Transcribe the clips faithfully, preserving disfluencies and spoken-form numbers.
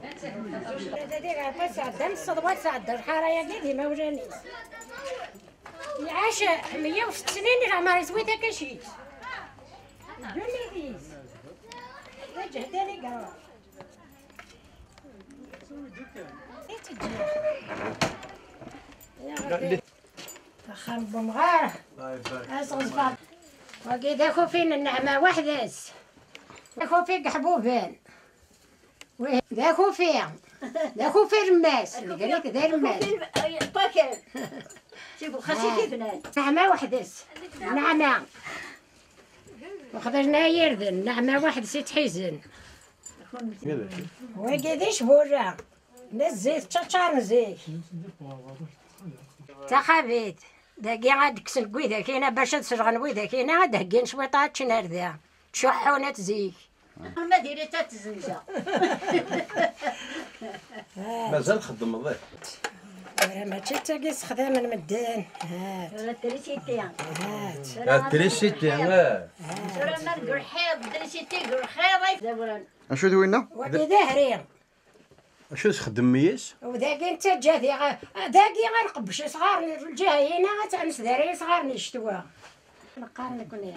Ad sɛeddan ṣṣedwa, ad sɛeddan lḥara-agi d imawlan-is. Iɛac meyya u setta snin, leɛmer yeswi takacit. Ddunit-is. D aǧehdan i yeṛwa. I teǧǧiḍ. Axxam n umɣar. Asɣezfar. Wagi d akufi n nneɛma weḥd-s. D akufi n yeḥbuben. Wih, d akufi. D akufi alemmas. Degrit d alemmas. Pakal. Seg uxxas i t-ibnan. Nneɛma weḥd-s. Nneɛma. Uxḍajna irden. Nneɛma weḥd-s i tt-ḥizen. Wagi d icbula. D zzit, ttaččaren zik. D taxabit. Dagi ad d-kksen deg widak-ina bac ad selɣen widak-ina, ad d-heggin cwiṭ ad ččen ar da. Ttcuḥḥun at zik. Ma diri-tt ad tezzenzeɣ. Mazal txeddmeḍ-it? Tura mačči d tagi sexdamen medden. Hat. Tura trisiti. Hat. Ah, trisiti, ah. Tura ma deg lḥiḍ, trisiti deg lxiḍ, ay d awren. Acu d winna? Wagi d ahri. Acu txeddem yes? U dagi nettaǧǧa diɣ, dagi ad nqebbec isɣaren, lǧiha-ina ad tt-, ad nesdari isɣaren i ccetwa. Neqqar nekni.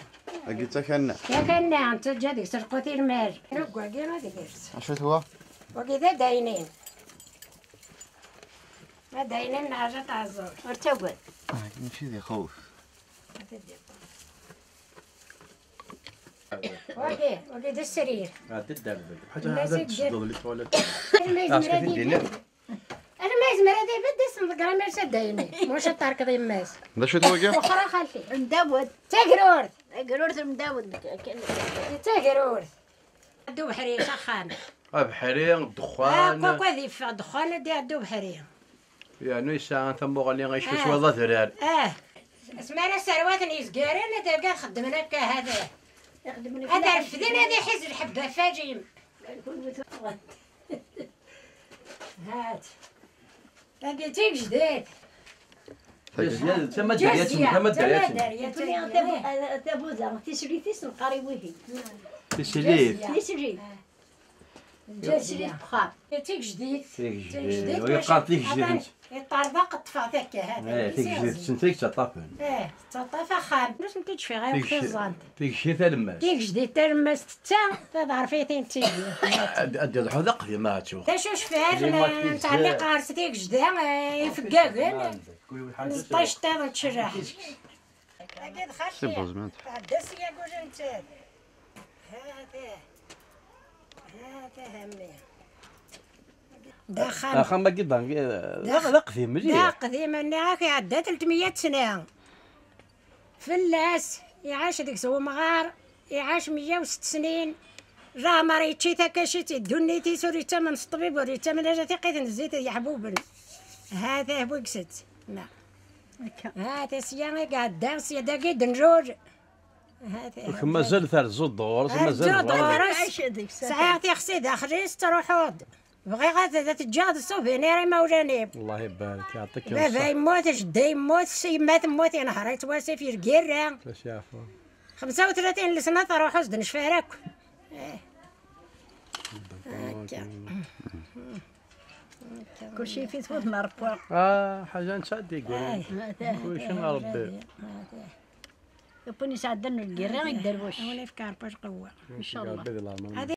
Agi d takanna. Takanna, nettaǧǧa deg-s lqut i lmal. Nugg wagi ad yers. Acu-t wa? Wagi d adaynin. Adaynin n ɛaja taɛeẓẓugt. Ur ttagad. Ah, mačči d ixawf. Wagi, wagi d srir. Ɛeddi-d ar dagi. Ḥaǧa ḥaǧa tseddeḍ li twalaḍ. Alma yezmer ad ibedd. Alma yezmer ad ibedd, ad s-nḍegger amers adayni. Maca terkeḍ yemma-s. D acu-t wagi? Wexxer a xalti. Mdawed. D tagrurt. Tagrurt n Mdawed. D tagrurt. Addu beḥri s axxam. Abeḥri, ddexxan. Akk, akk ad iffeɣ ddexxan, ad iɛeddu beḥri. Yernu yesɛa tamuɣli, icwi s waḍ adrar. Ah. Asmi ara serwaten yezgaren, ad arga xeddmen akka, hada. Ad refden, ad iḥiz lḥebba faǧim. Hat. Tagi d tigejdit. Tama dderya, tama dderya. Tabuda, tislit-is neqqar i wihin. Tislit. Tislit. Ǧǧiɣ srid deg uxxam. Tigejdit. Tigejdit. Tigejdit, ur yeqqar tigejdit. Yeṭṭerḍeq ṭṭfeɣ takka, hada. Eh, tigejdit, ttsen tagi ttaṭṭafen. Eh, tettaṭṭaf axxam. Ur sent-id-cfiɣ akk tiẓẓant. Tigejdit talemmast. Tigejdit talemmast tetta, taḍerfitin d tigi. Ad, ad d-iḍḥu d aqdim, ahat. D acu cfiɣ, nettɛelliq ɣer-s tigejda, eh, ifeggagen. Neṭṭac ṭiḍ n tcerraḥ. Agi d xalti. Tɛedda sya guli nettat. Hata. Hata hammi. D axxam. Axxam-agi d, d, d aqdim mliḥ. D aqdim, nniɣ-ak iɛedda telt meyya sna. Fell-as, iɛac deg-s wemɣar, iɛac meyya u setta snin. Leɛmer yečči takacit i ddunit-is, ur yettamen s ṭṭbib, ur yettamen ala tiqqit n zzit d yeḥbuben. Hata, hwigset. Na. Akka. Hata, sya i iɛedda, sya dagi d-nrul. Hata. Kemm mazal terzuḍ ɣur-s, mazal ɣur-s. Sɛiɣ tixsi daxel-is, ttruḥuɣ-d. Bɣiɣ ad, ad t-ǧǧeɣ d souvenir i imawlan-iw. Allah ibarek, yeɛṭik. Baba yemmut, jedda yemmut, yemma temmut, yenher-itt wasif, yergirra. Xemsa u tlatin lesna truḥ, ur s-d-necfi ara akk. Eh. Akka. Kulci yif-it wudem n Ṛebbi. Ah, ḥaǧa nettɛeddi deg wul. Kulci n Ṛebbi. Win yesɛeddan lgirra i dderbuc. Win yefka Ṛebbi lqewwa. Incallah. Ṛebbi di leɛmer.